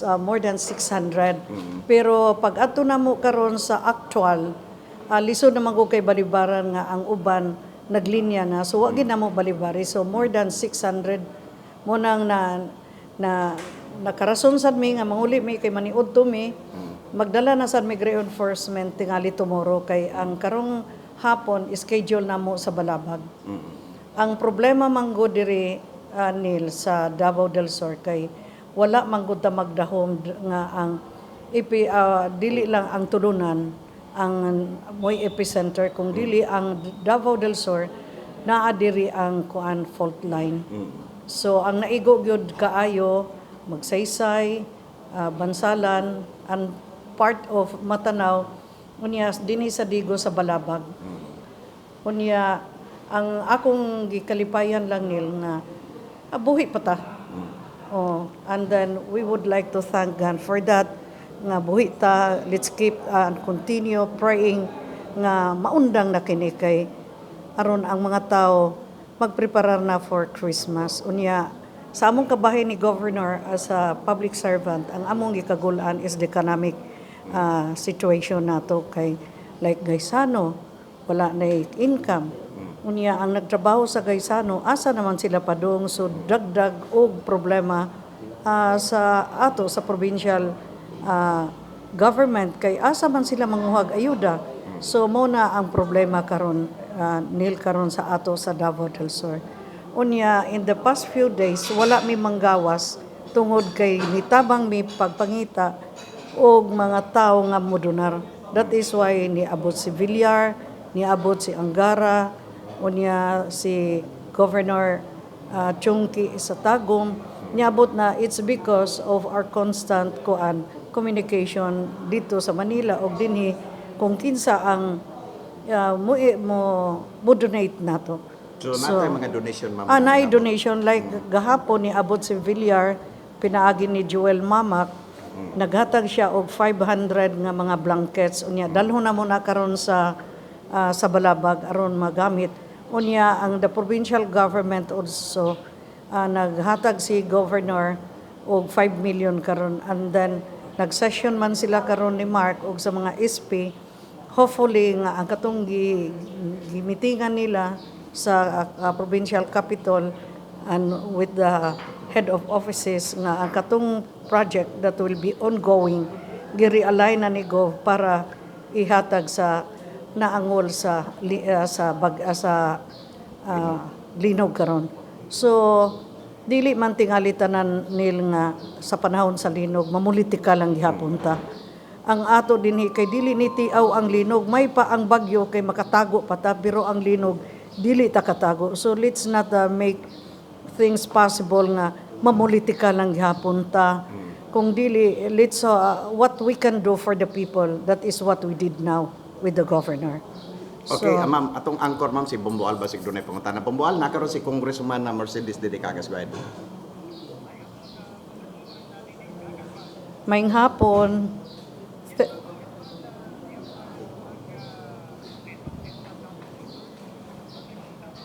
More than 600. Pero pag ato na mo karon sa actual, lisod naman ko kay balibaran nga ang uban naglinya na. So wa gid na mo balibari. So more than 600 mo nang na na nakarason sad mi nga manguli mi kay maniudto mi. Magdala na sad mi reinforcement tingali tomorrow kay ang karong hapon schedule na mo sa Balabag. Ang problema manggod diri, Neil, sa Davao del Sur kay wala manggod ta magdahom nga ang dili lang ang tulunan ang moy epicenter kung dili ang Davao del Sur, naa diri ang kuan, fault line. So ang naigo gyud kaayo Magsaysay, Bansalan, and part of Matanao, unya dinhi sa Digos, sa Balabag. Unya ang akong gikalipayan lang nil nga buhi pa ta. Oh, and then we would like to thank God for that nga buhi ta. Let's keep and continue praying nga maundang na kini kay aron ang mga tao magpreparar na for Christmas. Unya sa among kabahin ni Governor as a public servant, ang among gikagulaan is the economic situation nato kay like Gaisano, wala na income. Unya ang nagtrabaho sa Gaisano, asa naman sila padung? So dagdag og problema sa ato sa provincial government kay asa man sila manguhag ayuda. So mo na ang problema karon, Neil, karon sa ato sa Davao del Sur. Unya in the past few days wala mi manggawas tungod kay nitabang mi pagpangita og mga tawo nga modonar. That is why niabot si Villar, niabot si Angara, unya si Governor Chungki sa Tagum niabot na. It's because of our constant kuan, communication dito sa Manila og dinhi kung kinsa ang mo mo mo donate nato. So, naa tay mga donation, ma'am? Ah, naay donation, like gahapon ni abot si Villar pinaagi ni Joel Mamac. Naghatag siya og 500 nga mga blankets. Unya dalhon na mo na karon sa Balabag aron magamit. Unya ang the provincial government also, naghatag si Governor og 5 million karon and then nag-session man sila karon ni Mark og sa mga SP. Hopefully nga ang katong gimitingan nila sa provincial capital and with the head of offices nga ang katong project that will be ongoing, gi-realign na ni Gov para ihatag sa naangol sa linog karon. So dili man tingali tanan nil nga sa panahon sa linog mamulitika lang gihapon ta. Ang ato dinhi kay dili ni tiaw ang linog, may pa ang bagyo kay makatago pa ta, pero ang linog dili ta katago. So let's not make things possible nga mamulitika lang gihapon ta. Kung dili, let's what we can do for the people, that is what we did now with the governor. Okay, So, ma'am, atong anchor, ma'am, si Bombo Al basig dunay pangutana. Bombo Al, nakaroon si Congresswoman na Mercedes de Cagas. Go ahead. Maayong hapon.